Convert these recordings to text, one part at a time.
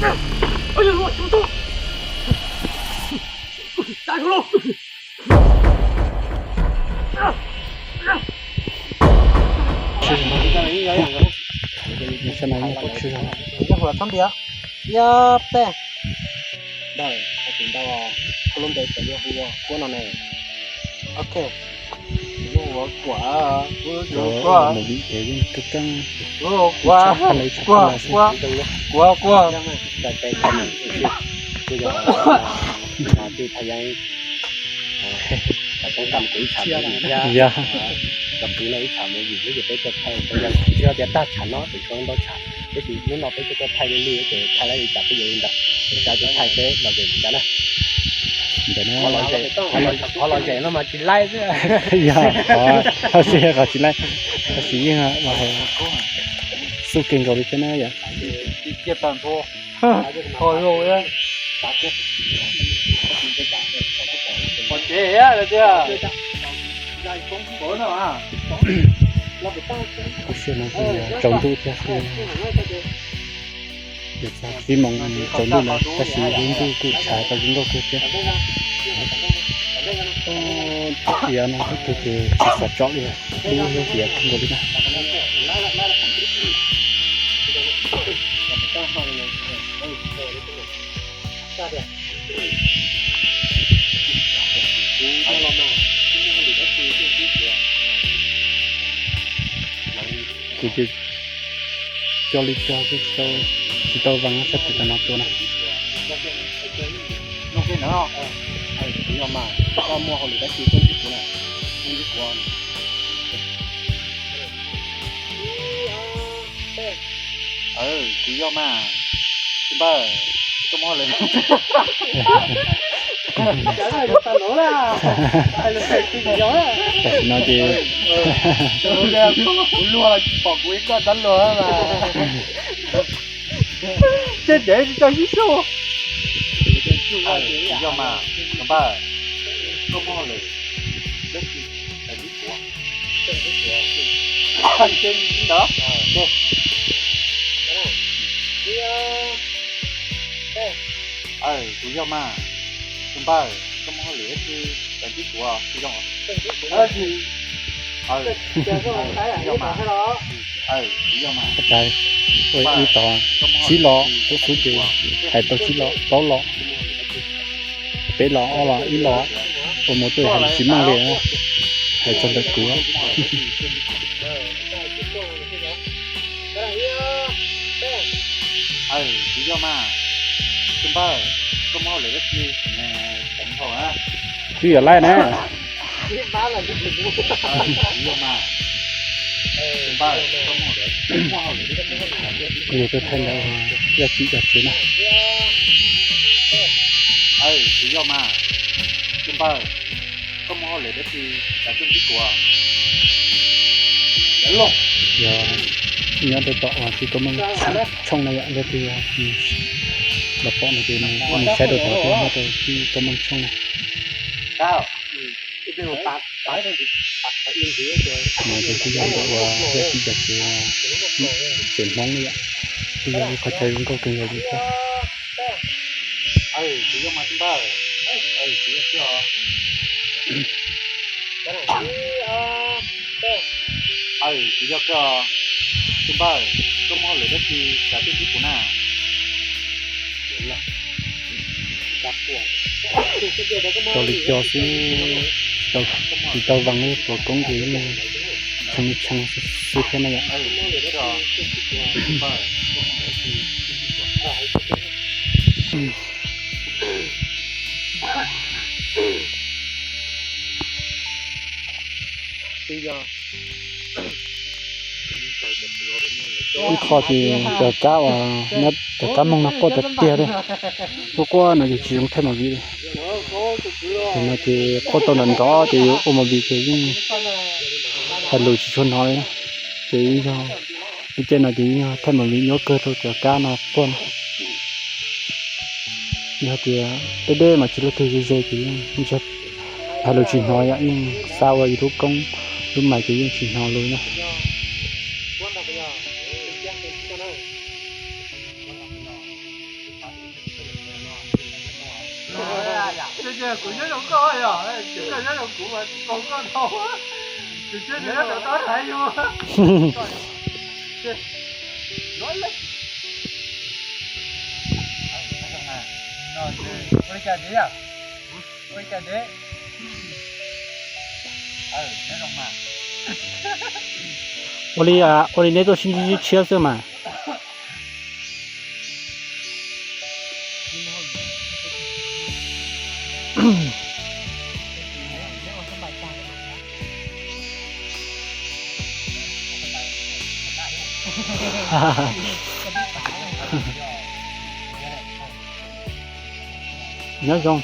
Ntawm no yog peb. Ntawm no kuv lub npe ces yog hu ua Kuab no ne. Ok. Kuab, kuab, kuab, kuab, kuab, kuab, kuab, kuab, kuab, kuab. Yog, tau kam kuv ib txham mus yim thiab, yog, kam kuv no ib txham mus yim thiab ces peb tuaj thaij, tsis yog tias tag tsham no tseem tshuav ntau tsham, tab sis hnub no peb tuaj thaij li li ces thaij li cas peb yuav li ntawd, peb xav tias thaij peb los ze li ntawd na. Ntawm no, qhov los ze no mas tsis laib xwb. Yog, qhov, qhov tsis, qhov tsis laib, tab sis yeej los hais xub kawg nkaus li thiab na yom. Lub sij hawm no kuj tsaus ntuj thiab, kuj yuav txog tsib moos tsaus ntuj lawm tab sis lub ntuj kuj tshav tau zoo nkauj kawg thiab. Tsob iav no ib tug ces tsis xav tso li, dub thiab tiav kawg nkaus li na. Kuv ces cog li cog xwb, tsis tau, tsis tau vas sab tim tas no tua na. Kuv yog mas, tus npawg, koj muab hauj lwm. Tam sim no ces kuv luag los pom kuv ib koj txhob luag mas. Tej dev tsis tau sib sub. Kuv yog mas, tus npawg, koj muab hauj lwm. Aw, kuv yog mas, tus npawg, koj muab hauj lwm dab tsi, koj tib kuv zoo. Kuv yog mas, kuv yog mas. Ua ib tog tsib los, tuaj xub ces hais tau tsib los, plaub los, peb los, ob los, ib los, ua mus tuaj hais tsis meej li, hais txog ntawm kuv. Kuv yog mas, tus npawg, koj muab hauj lwm dab tsi, teev hauj na. Twb yog laib na. Kuv yog tuaj thaij ntawd yog tsis yog tsev na. Kuv yog mas, tus npawg, koj muab hauj lwm dab tsi, yog nyob rau tom uas tij Koob Meej tshooj na yom, yog tij los pom no ces nws saib rau tod thiab nyob rau tij Koob Meej tshooj na. Ces kuj yog ntawm uas yog tij cov tsev, tsev Hmoob na yom, kuj yog ib qhov chaw zoo nkauj kawg nkaus li thiab. Aw, kuv yog koj, tus npawg, koj muab hauj lwm dab tsi, cas tuaj ntsib kuv na? Cog li cog xwb, tsis tau, tsis tau vas li, tuav koob ces tshee li tshee xwb thiab na yom. Ib qho ces cov kab uas nyob, cov kab Hmoob no quaj tiag tiag li. Quaj quaj no ces tsis zoo thaij movie li. Ces no ces quaj tau nrov nrov ces yuav ua movie ces yeej hais lus tsis tshua hnov li. Ces yog lub caij no ces yeej yog thaij movie nyuaj kawg rau cov kab no quaj no. Yog tias deb deb mas tsis leej twg ze ze ces yeej hais lus tsis hnov yom, yeej xa ua yus lub koob lub mais ces yeej tsis hnov lus na. Kuv nyob zoo koj yog, kuv nyob zoo kuv mas tsis paub koj tau, kuv nyob zoo koj hais yus. Ua li, ua li neb tuaj sib ntsib tshiab xwb mas. Nyob zoo.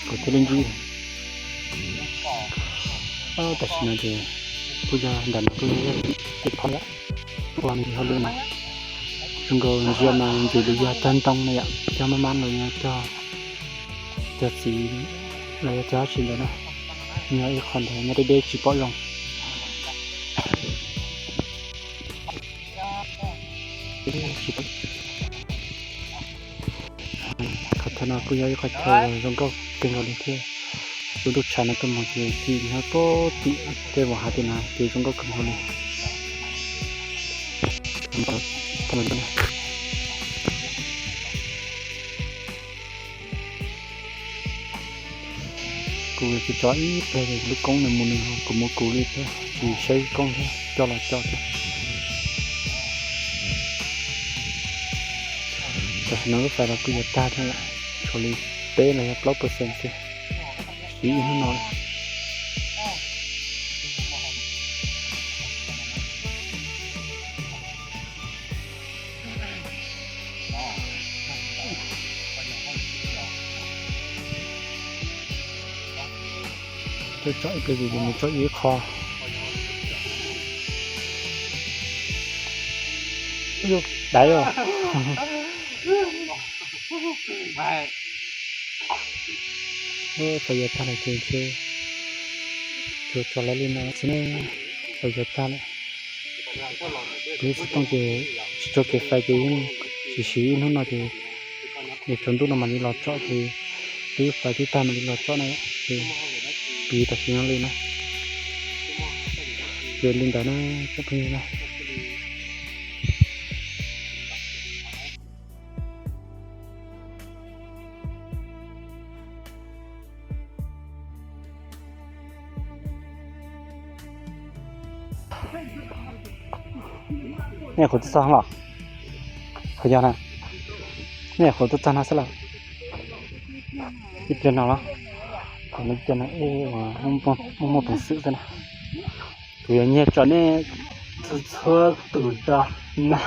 Kuv thiaj li ntsib. Tam sim no ces kuj yog nram no kuj yog tim phab yam ua nws hauj lwm no. Zoo nkaus ntsia mas ntxim li yog cog ntoo na yom, cog maj mab los yog cog, cog txiv los yog cog dab tsi ntawd na. Nyob ib qho ntawd nyob deb deb tsis pom zoo. Qhov chaw no kuj yog ib qhov chaw zoo nkauj kawg nkaus li thiab. Lub ntuj tshav no tuaj mus ces tim nyob pem tim tej vos hav tim no ces zoo nkauj kawg nkaus li. Kuv tsis tso ib pliag, lub koob nws mus nws, kuv mus kuv li thiab, tsis saib koob thiab, coj los coj thiab. Tam sim no lub fais los kuj yuav tag thiab, tshuav li peb los yog plaub percent xwb, siv ib hnub no. Tuaj tsom ib pliag ces mus tsom ib qho. Daiv os. Fais yuav tag lawm ces ntshe tsuas tso lawv li no xwb na. Fais yuav tag lawm. Kuv ib txiv tooj ces tsis tso kev fais ces yeej siv siv ib hnub no ces yuav tsaus ntuj no mam li los tsom ces twb fais twb tag mam li los tsom na. Ces piv tam sim no li na. Ces li ntawd na, tsoom phooj ywg na. Nej qhuav tuaj txog los? Qhov yog na, nej qhuav tuaj txog no xwb los? Ib pliag no los? Qhov no ib pliag no, muaj peev xwm xwb na. Kuv yuav nyiag tsom nej txhua tus tso na.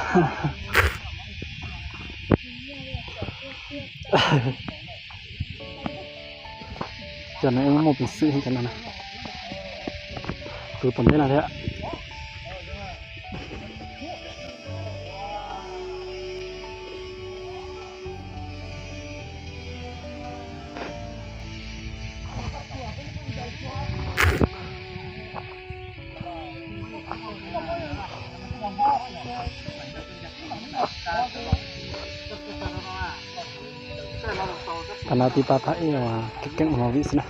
Cov no muaj peev xwm cov no na. Kuv pom ntej no thiab. Qhov no tib pab phab ej uas keeb keeb ua movie xwb na.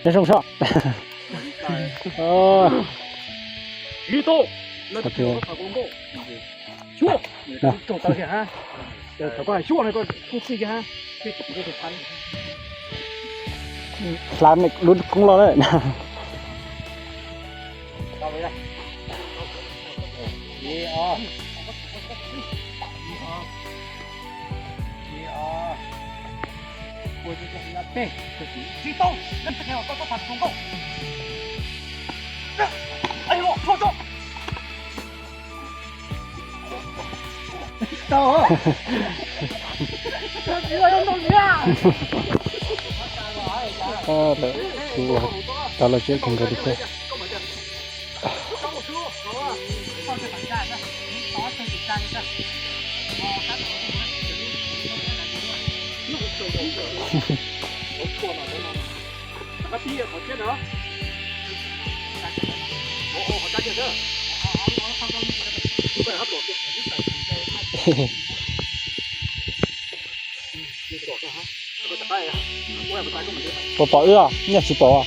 Nyob zoo sob. Hlab lub koob loj lawm. Tau los zeb kawg nkaus li thiab. Puas pom wb os? Nyaj tsis pom.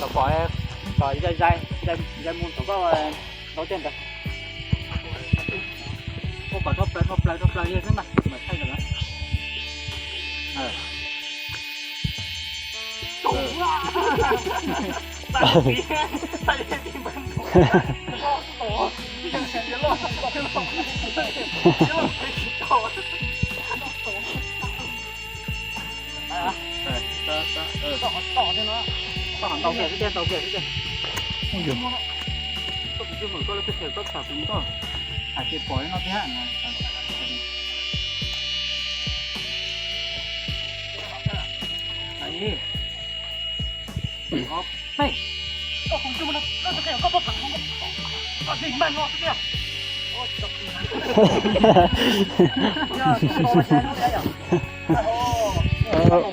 Pom, pom, zais, zais mus thaum koj ntau tej ntawd. Ua kom dhau plaws, dhau plaws, dhau plaws li xwb mas, mas thaij ntawm no. Ntau kiag xwb tiag, ntau kiag xwb tiag. Koj tus twb mus koj lub teb chaws koj tham kuv koj hais tias pom no thiab. Ob peb.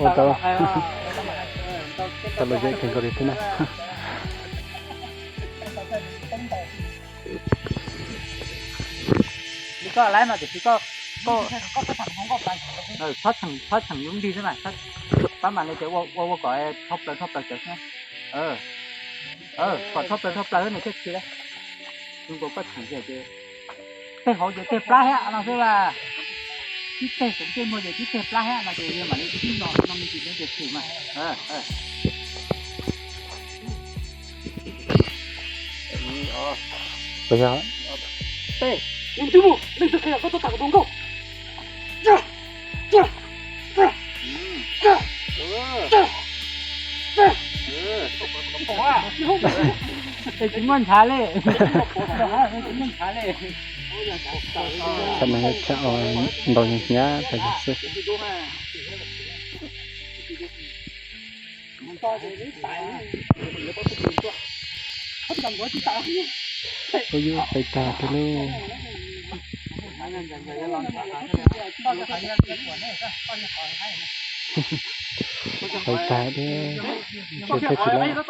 Ua tau, tau los zeb kawg nkaus li thiab na. Li koj laiv mas tiam sis koj, koj txhob cheem, txhob cheem yus nrig xwb mas, pab mas li tias ua, ua kom dhau plaws dhau plaws cawv xwb. Kom dhau plaws dhau plaws nws thiaj khi lawm. Zoo nkaus koj cheem ces, tej hauv ces tej plab thiab no xwb las. Tib teg saum ntsej muag ces tib teg plab thiab no ces yog mam li tib no no me ntsis no ces tshwm mas. Puas yog? Tej, yus twb mus, leej twg qhia koj tuaj tham kuv tus nkauj? Es tsis muaj ntshav li. Tsis muaj ntshav li. Thaum no yog tshaj ntaus hnyav tas zog xwb. Ua yus pais tag tiag lauj. Pais tag tiag, thiaj tsis lab.